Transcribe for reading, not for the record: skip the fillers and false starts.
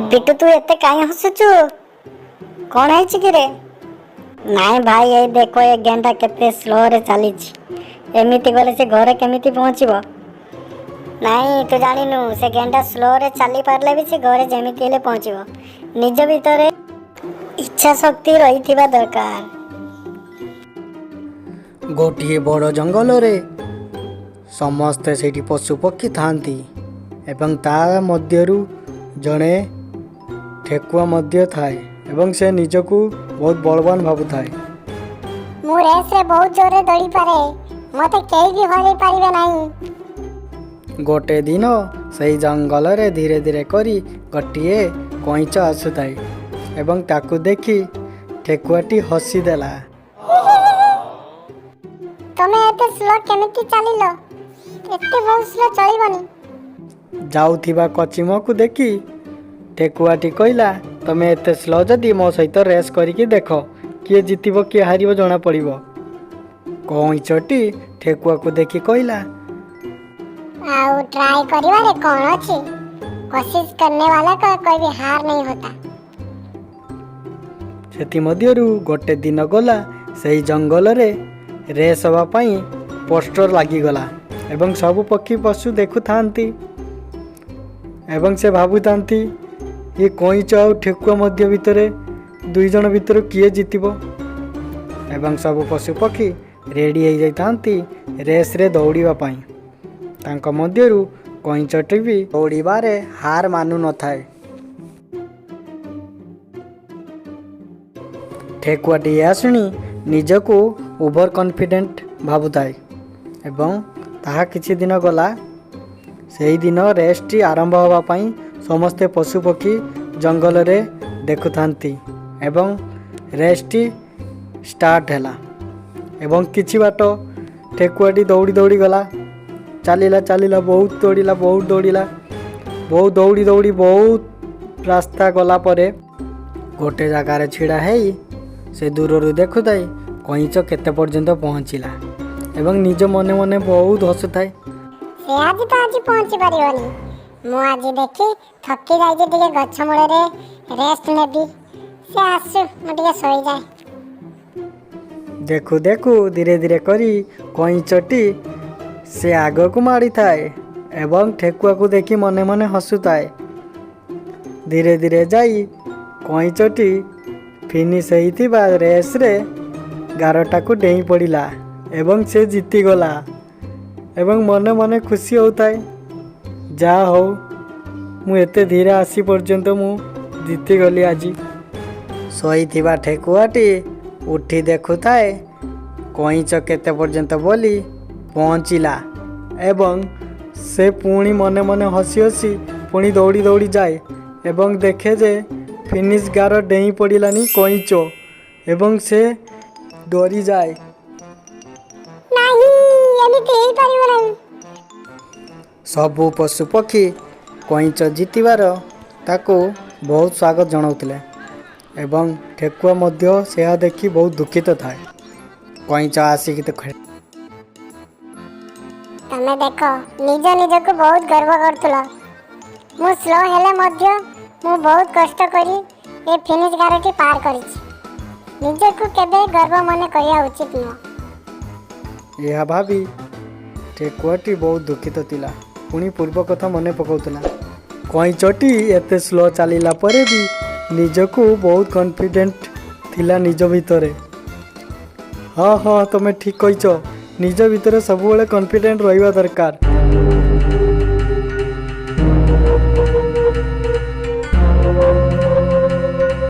ବିଟୁ, ତୁ ଏତେ କାହିଁ ହସୁଛୁ? କ'ଣ ହେଇଛି କିରେ? ନାଇଁ ଭାଇ, ଏଇ ଦେଖ, ଏ ଗେଣ୍ଡା କେତେ ସ୍ଲୋରେ ଚାଲିଛି। ଏମିତି ଗଲେ ସେ ଘରେ କେମିତି ପହଞ୍ଚିବ? ନାଇଁ, ତୁ ଜାଣିନୁ, ସେ ଗେଣ୍ଡା ସ୍ଲୋରେ ଚାଲି ପାରିଲେ ବି ସେ ଘରେ ଯେମିତି ହେଲେ ପହଞ୍ଚିବ। ନିଜ ଭିତରେ ଇଚ୍ଛା ଶକ୍ତି ରହିଥିବା ଦରକାର। ଗୋଟିଏ ବଡ଼ ଜଙ୍ଗଲରେ ସମସ୍ତେ ସେଇଠି ପଶୁ ପକ୍ଷୀ ଥାଆନ୍ତି ଏବଂ ତା ମଧ୍ୟରୁ ଜଣେ ଠେକୁଆ ମଧ୍ୟ ଥାଏ ଏବଂ ସେ ନିଜକୁ ବହୁତ ବଳବାନ ଭାବୁଥାଏ। ମୁଁ ରେସ୍ରେ ବହୁତ ଜୋରରେ ଦୌଡ଼ିପାରେ। ମୋତେ କେହି ବି ହରେଇ ପାରିବେ ନାହିଁ। ଗୋଟେ ଦିନ ସେଇ ଜଙ୍ଗଲରେ ଧୀରେ ଧୀରେ କରି ଗୋଟିଏ କଇଁଚ ଆସୁଥାଏ ଏବଂ ତାକୁ ଦେଖି ଠେକୁଆଟି ହସିଦେଲା। ତମେ ଏତେ ସ୍ଲୋ କେମିତି ଚାଲିଲ? ଏତେ ବହୁତ ସ୍ଲୋ ଚଳିବନି। ଯାଉଥିବା କଚିମକୁ ଦେଖି ଠେକୁଆଟି କହିଲା, "ତମେ ଏତେ ସ୍ଲୋ ଯଦି, ମୋ ସହିତ ରେସ୍ କରିକି ଦେଖ, କିଏ ଜିତିବ କିଏ ହାରିବ ଜଣାପଡ଼ିବ।" କଇଁଚଟି ଠେକୁଆକୁ ଦେଖି କହିଲା, ଆଉ ଟ୍ରାଏ କରିବାରେ କ'ଣ ଅଛି? कोशिश करने वाला का कोई भी हार नहीं होता। ସେଥିମଧ୍ୟରୁ ଗୋଟେ ଦିନ ଗଲା। ସେଇ ଜଙ୍ଗଲରେ ରେସ୍ ହେବା ପାଇଁ ପୋଷ୍ଟର ଲାଗିଗଲା ଏବଂ ସବୁ ପକ୍ଷୀ ପଶୁ ଦେଖୁଥାନ୍ତି ଏବଂ ସେ ଭାବୁଥାନ୍ତି, ଏ କଇଁଚ ଆଉ ଠେକୁଆ ମଧ୍ୟ ଭିତରେ, ଦୁଇ ଜଣ ଭିତରୁ କିଏ ଜିତିବ? ଏବଂ ସବୁ ପଶୁ ପକ୍ଷୀ ରେଡ଼ି ହେଇଯାଇଥାନ୍ତି ରେସ୍ରେ ଦୌଡ଼ିବା ପାଇଁ। ତାଙ୍କ ମଧ୍ୟରୁ କଇଁଚଟି ବି ଦୌଡ଼ିବାରେ ହାର ମାନୁନଥାଏ। ଠେକୁଆଟି ଏହା ଶୁଣି ନିଜକୁ ଓଭର କନଫିଡେଣ୍ଟ ଭାବୁଥାଏ ଏବଂ ତାହା କିଛି ଦିନ ଗଲା। ସେଇଦିନ ରେସ୍ଟି ଆରମ୍ଭ ହେବା ପାଇଁ ସମସ୍ତେ ପଶୁପକ୍ଷୀ ଜଙ୍ଗଲରେ ଦେଖୁଥାନ୍ତି ଏବଂ ରେସ୍ଟି ଷ୍ଟାର୍ଟ ହେଲା ଏବଂ କିଛି ବାଟ ଠେକୁଆଟି ଦୌଡ଼ି ଦୌଡ଼ି ଗଲା। ଚାଲିଲା, ଚାଲିଲା, ବହୁତ ଦୌଡ଼ିଲା, ବହୁତ ଦୌଡ଼ିଲା। ବହୁତ ଦୌଡ଼ି ଦୌଡ଼ି ବହୁତ ରାସ୍ତା ଗଲା ପରେ ଗୋଟେ ଜାଗାରେ ଛିଡ଼ା ହେଇ ସେ ଦୂରରୁ ଦେଖୁଥାଏ କଇଁଚ କେତେ ପର୍ଯ୍ୟନ୍ତ ପହଞ୍ଚିଲା ଏବଂ ନିଜ ମନେ ମନେ ବହୁତ ହସୁଥାଏ। ସେ ଆଜି ତ ଆଜି ପହଞ୍ଚି ପାରିବନି। ମୁଁ ଆଜି ଦେଖି ଥକି ଯାଇଛି, ଟିକେ ଗଛ ମୂଳରେ ରେଷ୍ଟ ନେବି। ସେ ଆସୁ, ମୁଁ ଟିକେ ଶୋଇଯାଏ। ଦେଖୁ ଦେଖୁ ଧୀରେ ଧୀରେ କରି କଇଁଚଟି ସେ ଆଗକୁ ମାଡ଼ିଥାଏ ଏବଂ ଠେକୁଆକୁ ଦେଖି ମନେ ମନେ ହସୁଥାଏ। ଧୀରେ ଧୀରେ ଯାଇ କଇଁଚଟି ଫିନିଶ୍ ହେଇଥିବା ରେସ୍ରେ ଗାରଟାକୁ ଡେଇଁ ପଡ଼ିଲା ଏବଂ ସେ ଜିତିଗଲା ଏବଂ ମନେ ମନେ ଖୁସି ହେଉଥାଏ, ଯାହା ହଉ, ମୁଁ ଏତେ ଧୀରେ ଆସି ପର୍ଯ୍ୟନ୍ତ ମୁଁ ଜିତିଗଲି ଆଜି। ଶୋଇଥିବା ଠେକୁଆଟି ଉଠି ଦେଖୁଥାଏ କଇଁଚ କେତେ ପର୍ଯ୍ୟନ୍ତ ବୋଲି ପହଞ୍ଚିଲା ଏବଂ ସେ ପୁଣି ମନେ ମନେ ହସି ହସି ପୁଣି ଦୌଡ଼ି ଦୌଡ଼ି ଯାଏ ଏବଂ ଦେଖେ ଯେ ଫିନିଶ୍ ଗାର ଡେଇଁ ପଡ଼ିଲାନି କଇଁଚ ଏବଂ ସେ ଡରିଯାଏ। ନାହିଁ, ଏମିତି ହେଇପାରିବ ନାହିଁ। ସବୁ ପଶୁପକ୍ଷୀ କଇଁଚ ଜିତିବାର ତାକୁ ବହୁତ ସ୍ୱାଗତ ଜଣାଉଥିଲେ ଏବଂ ଠେକୁଆ ମଧ୍ୟ ସେହା ଦେଖି ବହୁତ ଦୁଃଖିତ ଥାଏ। କଇଁଚ ଆସିକି ତ ତମେ ଦେଖ, ନିଜ ନିଜକୁ ବହୁତ ଗର୍ବ କରୁଥିଲ। ମୁଁ ସ୍ଲୋ ହେଲେ ମଧ୍ୟ ମୁଁ ବହୁତ କଷ୍ଟ କରି ଏ ଫିନିଶ୍ ଗାରଟି ପାର କରିଛି। ନିଜକୁ କେବେ ଗର୍ବ ମନେ କରିବା ଉଚିତ ନୁହଁ। ଏହା ଭାବି ଠେକୁଆଟି ବହୁତ ଦୁଃଖିତ ଥିଲା। ପୁଣି ପୂର୍ବ କଥା ମନେ ପକାଉଥିଲା। କଇଁଚଟି ଏତେ ସ୍ଲୋ ଚାଲିଲା ପରେ ବି ନିଜକୁ ବହୁତ କନଫିଡେଣ୍ଟ ଥିଲା ନିଜ ଭିତରେ। ହଁ, ତମେ ଠିକ୍ କହିଛ, ନିଜ ଭିତରେ ସବୁବେଳେ କନଫିଡେଣ୍ଟ ରହିବା ଦରକାର।